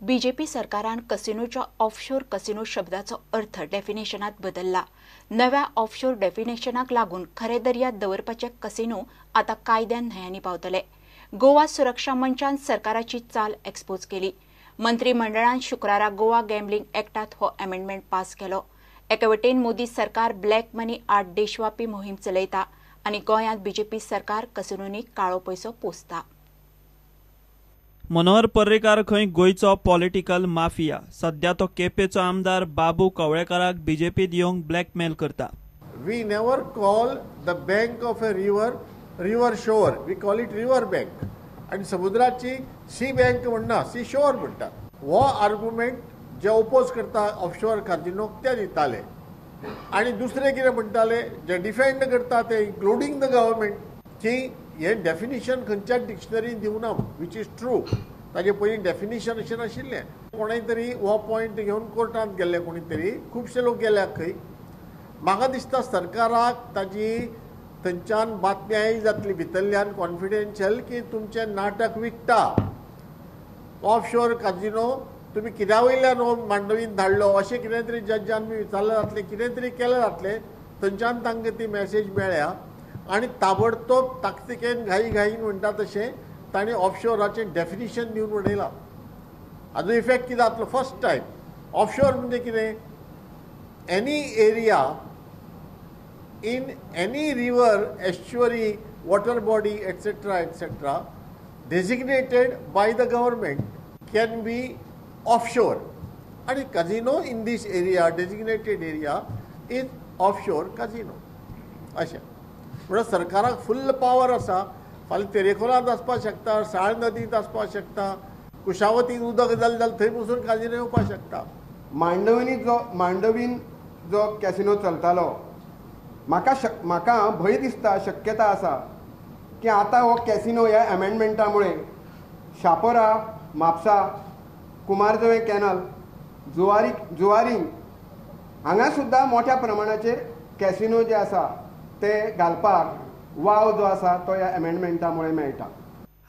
BJP सरकारान कसिनोच्या offshore casino शब्दाचो अर्थ डेफिनेशनात बदलला. नव्या ऑफशोर डेफिनेशनाक लागून खरे दर्यात दवरपाचे कसिनो आतां कायद्यान न्हंयांनी पावतले. गोवा सुरक्षा मंचान सरकाराची चाल एक्सपोज केली. मंत्रीमंडळान शुक्रारा गोवा गॅम्बलिंग एक्टात हो अमेंडमेंट पास केलो. एके वटेन मोदी सरकार ब्लॅक मनी आड देशव्यापी मोहीम चलयता आनी गोंयांत बीजेपी सरकार कसिनोंनी काळो पयसो पोसता. मनोहर पर्रीकार खंय गोंयचो पॉलिटिकल माफिया. सध्या तो केपेचो आमदार बाबू कवळेकाराक बीजेपीत येवंक ब्लॅकमेल करता. We never call the bank of a river river shore, we call it river bank. आनी समुद्राची सी बँक म्हणना, सी शोर म्हणटा. हो आर्ग्युमेंट जे ओपोज करता ऑफशोर काजिनोक ते दिताले. आनी दुसरे कितें म्हणटाले जे डिफेंड करता ते इन्क्लुडींग the government की हे डेफिनिशन खंयच्याच डिक्शनरीन दिवना, which is true. ताजे पयलीं डेफिनिशन अशें नाशिल्लें. कोणें तरी हो पॉयंट घेवन कोर्टांत गेल्ले, कोणी तरी खुबशे लोक गेल्यात खंय. म्हाका दिसता सरकाराक ताजी थंयच्यान बातमी आयली जातली भितरल्यान कॉन्फिडेन्शियल की तुमचें नाटक विकता ऑफशोर काजिनो, तुमी कित्या वयल्यान हो मांडवीन धाडलो अशें कितें तरी जज्जान बी विचारलें जातलें, कितें तरी केलें जातलें. थंयच्यान तांकां ती मॅसेज मेळ्ळ्या आनी ताबडतोब ताकतिकेन घाई घाईन म्हणटा तशें तांणी ऑफशोराचें डेफिनिशन दिवन उडयलां. हाजो इफेक्ट कितें जातलो? फर्स्ट टायम ऑफशोर म्हणजे कितें? Any area in any river, estuary, water body etcetera etcetera designated by the government can be offshore. आनी casino in this area, designated area is offshore casino. अशें म्हणल्यार सरकाराक फुल्ल पावर आसा. फाल्यां तेरेखोलांत आसपाक शकता, साळ नदींत आसपाक शकता, कुशावतीन उदक जालें जाल्यार थंय पसून काजिनो येवपाक शकता. मांडवीन जो कॅसिनो चलतालो, म्हाका भंय दिसता, शक्यता आसा की आतां हो कॅसिनो ह्या अमेंडमेंटा मुळे शापोरा, म्हापसा, कुमारजुवें कॅनल, जुवारी हांगा सुद्दां मोठ्या प्रमाणाचेर कॅसिनो जे आसा ते घालपाक वाव जो आसा तो ह्या अमेंडमेंटा मुळे मेळटा.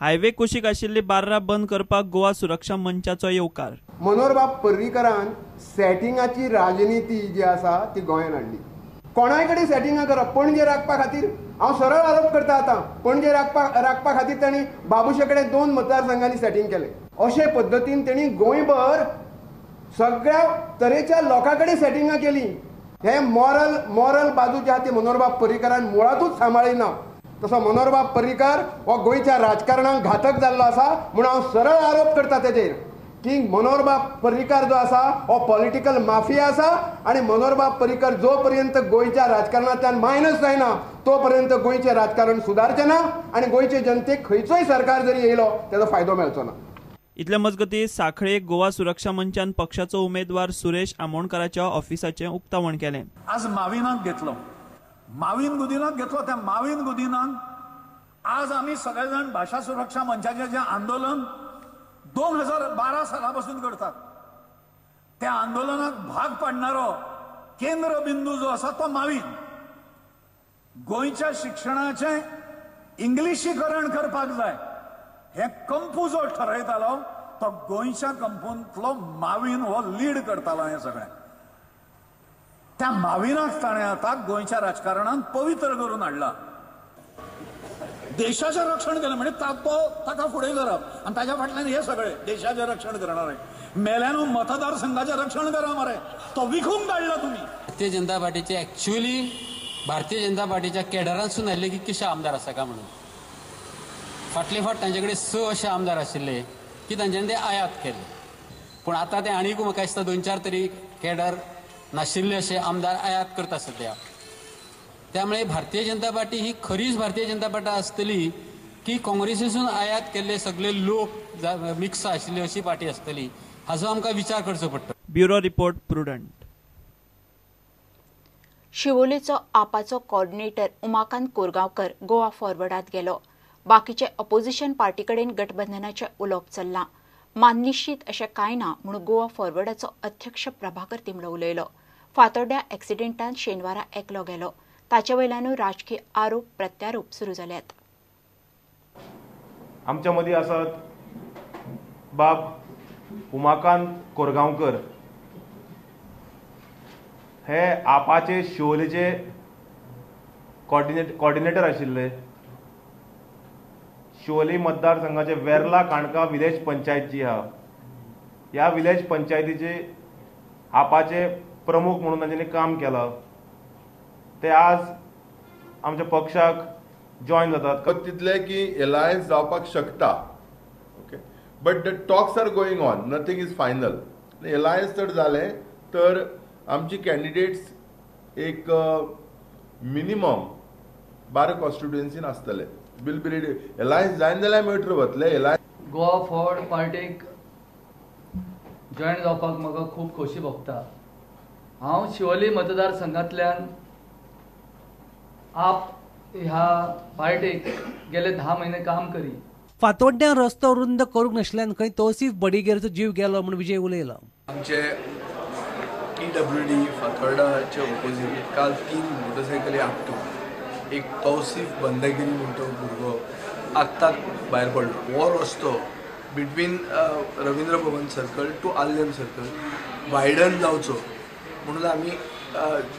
हायवे कुशीक आशिल्ली बार्रां बंद करपाक गोवा सुरक्षा मंचाचो येवकार. मनोहरबाब पर्रीकरान सेटिंगाची राजनिती जी आसा ती गोंयांत हाडली. कोणाय कडेन सेटिंगां करप, पणजे राखपा खातीर हांव सरळ आरोप करता आतां, पणजे राखपा खातीर तांणी बाबूशे कडेन 2 मतदारसंघांनी सेटींग केलें. अशे पद्दतीन तांणी गोंयभर सगळ्या तरेच्या लोकां कडेन सेटिंगां केली. हे मॉरल बाजू जी आसा ती मनोहरबाब पर्रीकरान मुळांतूच सांबाळ्ळी ना. तसो मनोहरबाब पर्रीकर हो गोंयच्या राजकारणाक घातक जाल्लो आसा म्हूण हांव सरळ आरोप करता तेजेर की मनोहरबाब पर्रीकर जो आसा हो पॉलिटिकल माफिया आसा आनी मनोहरबाब पर्रीकर जो पर्यंत गोंयच्या राजकारणांतल्यान मायनस जायना तो पर्यंत गोंयचें राजकारण सुदारचें ना आनी गोंयचे जनतेक खंयचोय सरकार जरी येयलो तेजो फायदो मेळचो ना. इतले मजगती साखळे गोवा सुरक्षा मंचान पक्षाचो उमेदवार सुरेश आमोणकाराच्या ऑफिसाचें उक्तावण केलें. आज माविनाक घेतलो, माविन गुदिनाक घेतलो. त्या माविन गुदिनाक आज आमी सगळे जाण भाशा सुरक्षा मंचाचें जें आंदोलन 2012 साला पासून करतात त्या आंदोलनाक भाग पाडणारो केंद्रबिंदू जो आसा तो माविन. गोंयच्या शिक्षणाचें इंग्लिशीकरण करपाक जाय हे कंपू जो ठरयतालो तो गोंयच्या कंपूंतलो माविन हो लीड करतालो. हें सगळें त्या माविनाक ताणें आतां गोंयच्या राजकारणान पवित्र करून हाडला. देशाचें रक्षण केलें म्हणजे तो ताका फुडें करप आनी ताच्या फाटल्यान हे सगळे देशाचें रक्षण करणारे मेल्यानू मतदारसंघाचें रक्षण करा मरे, तो विकूंक काडला तुमी. भारतीय जनता पार्टीचे एक्च्युअली भारतीय जनता पार्टीच्या केडरांसून आयिल्ले की कितले आमदार आसा काय म्हणून फाटले फाट तांचे कडेन 6 अशे आमदार आशिल्ले की तांच्यांनी ते आयात केले. पूण आतां ते आनीक म्हाका दिसता 2-4 तरी केडर नाशिल्ले अशे आमदार आयात करता सद्या. त्यामुळे भारतीय जनता पार्टी ही खरीच भारतीय जनता पार्टी आसतली की काँग्रेसीसून आयात केल्ले सगळे लोक मिक्स आशिल्ली अशी पार्टी आसतली हाजो आमकां विचार करचो पडटा. Bureau report, Prudent. शिवोलेचो आपाचो कोऑर्डिनेटर उमाकांत कोरगांवकर गोवा फॉरवर्डात गेलो. बाकीचे अपोजिशन पार्टी कडेन गठबंधनाचें उलोवप चल्लां. माननिश्चित अशें कांय ना म्हूण गोवा फॉरवर्डाचो अध्यक्ष प्रभाकर तिंबलो उलयलो. फातोड्ड्या एक्सिडेंटान शेनवारा एकलो गेलो. ताचे वयल्यानूय राजकीय आरोप प्रत्यारोप सुरू जाल्यात. आमच्या मदीं आसात बाब उमाकांत कोरगांवकर हे आपाचे शिवोलेचे कॉर्डिनेटर आशिल्ले. शिवोली मतदारसंघाचे वेर्ला काणका विलेज पंचायत जी आहा, ह्या विलेज पंचायतीचे आपाचे प्रमुख म्हणून तांच्यांनी काम केलां. ते आज आमच्या पक्षाक जॉयन जातात. तितले की एलायन्स जावपाक शकता, okay, but the talks are going on, nothing is final. Alliance जर जालें तर आमची कॅन्डिडेट्स एक मिनिमम 12 कॉन्स्टिट्युएन्सीन आसतले. Bill be ready. एलायन्स जायना जाल्यार आमी 18 वतले. एलायन्स गोवा फॉरवर्ड पार्टीक जॉयन जावपाक म्हाका खूब खोशी भोगता. हांव शिवोली मतदारसंघांतल्यान आप ह्या पार्टीक गेले 10 म्हयने काम करी. फातोड्ड्यां रस्तो रुंद करूंक नाशिल्ल्यान खंय तौसीफ बडिगेरचो जीव गेलो म्हूण विजय उलयलो. आमचे PWD फातोर्डाचे ओपोजीट काल 3 मोटरसायकली आपटून एक तौसीफ बंदगिरी म्हणटो भुरगो आत्ताक भायर पडलो. हो रस्तो between Ravindra Bhavan circle to Arlem circle widen जावचो म्हणून आमी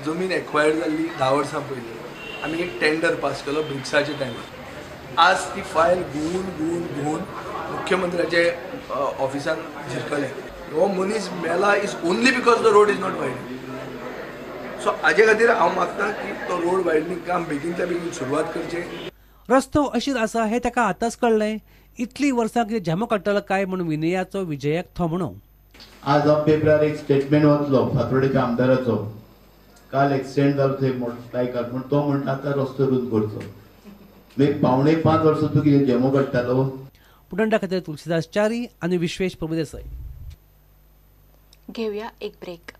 जमीन एक्वायर्ड जाल्ली 10 वर्सां पयलीं आमी एक टेंडर पास केलो ब्रिक्साच्या टायमार. आज ती फायल घुंवून घुंवून घुंवून मुख्यमंत्र्याचे ऑफिसान झिरकले. हो मनीस मेला is only because the road is not wide. So हाजे खातीर हांव मागता की तो रोड वायडनींग काम बेगीनच्या बेगीन सुरवात करचे. रस्तो अशीर आसा हें ताका आतांच कळ्ळें. इतलीं वर्सां कितें झेमो काडटलो काय म्हूण विनयाचो विजयाक थोमणो. आज हांव पेपरार एक स्टेटमेंट वतलो फातोर्डेच्या आमदाराचो. काल एक्सिडेंट जालो थंय बायकार, पूण तो म्हणटा आतां रस्तो रुंद करचो. मागीर 4.75 वर्सां तूं कितें झेमो काडटालो? पुटंडा खातीर तुलसीदास च्यारी आनी विश्वेश प्रभुदेसाय. घेवया एक ब्रेक.